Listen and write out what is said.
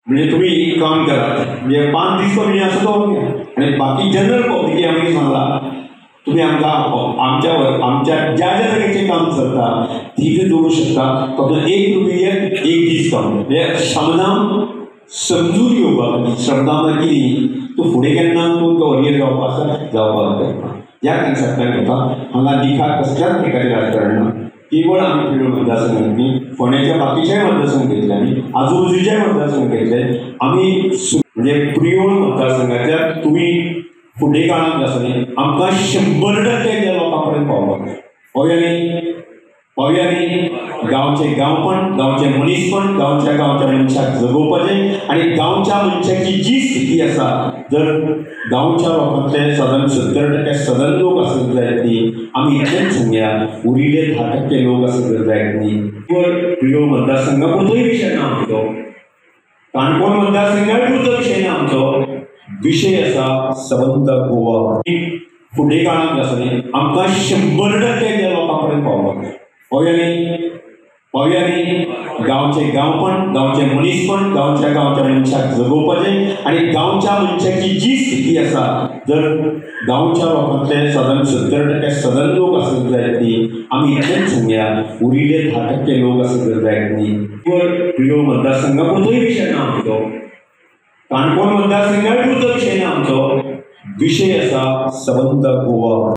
म्हणजे तुम्ही काम करात, म्हणजे 5 दीस तो आसा तो आनी बाकी जनरल पब्लिकी आमी सांगला तुम्ही आमकां आमच्या आमच्या ज्या ज्या जाग्याचें काम चलता ती जोडूं शकता. तातूंत 1 रुपया 1 दीस काम म्हणजे श्रमदान समजून घेवपाक. श्रमदान म्हळ्यार कितें, तूं फुडें केन्ना तूं तो वरियर जावपाक आसा जावपाक जाय. ह्या कन्सेप्टान घेता हांगा दिखा कसल्याच प्रकारचें राजकारण ना. केवळ आमी प्रियोळ मतदारसंघांतली फोंड्याच्या बाकीच्याय मतदारसंघ घेतले, आमी आजूबाजूच्याय मतदारसंघ घेतले. आमी म्हणजे प्रियोळ मतदारसंघातल्या तुमी फुडें काळांत आसा न्ही आमकां 100% त्या लोकां पर्यंत पावपाक जाय. पावया न्ही, पावया न्ही. गांवचें गांवपण, गांवचें मनीसपण, गांवच्या गांवच्या मनशाक जगोवपाचें आनी गांवच्या मनशाची जी स्थिती आसा, जर गांवच्या लोकांतले सादारण 70% सदन लोक आसत जायत न्ही, आमी इतलेंच सांगया उरिल्ले 10% लोक आसत जर जायत न्ही. केवळ प्रियोळ मतदारसंघा पुरतोय विशय ना आमचो, काणकोण मतदारसंघा पुरतो विशय ना आमचो, विशय आसा सबंद गोवा. फुडें काळांत आसा न्ही आमकां 100% त्या लोकां पर्यंत पावपाक जाय. पावया न्ही, पावया न्ही. गांवचें गांवपण, गांवचें मनीसपण, गांवच्या गांवच्या मनशाक जगोवपाचें आनी गांवच्या मनशाची जी स्थिती आसा, जर गांवच्या लोकांतले सादारण 70% सदन लोक आसत जायत न्ही, आमी इतलेंच सांगया उरिल्ले 10% लोक आसत जर जायत न्ही. केवळ प्रियोळ मतदारसंघा पुरतोय विशय ना आमचो, काणकोण मतदारसंघा पुरतो विशय ना आमचो, विशय आसा सबंद गोवा.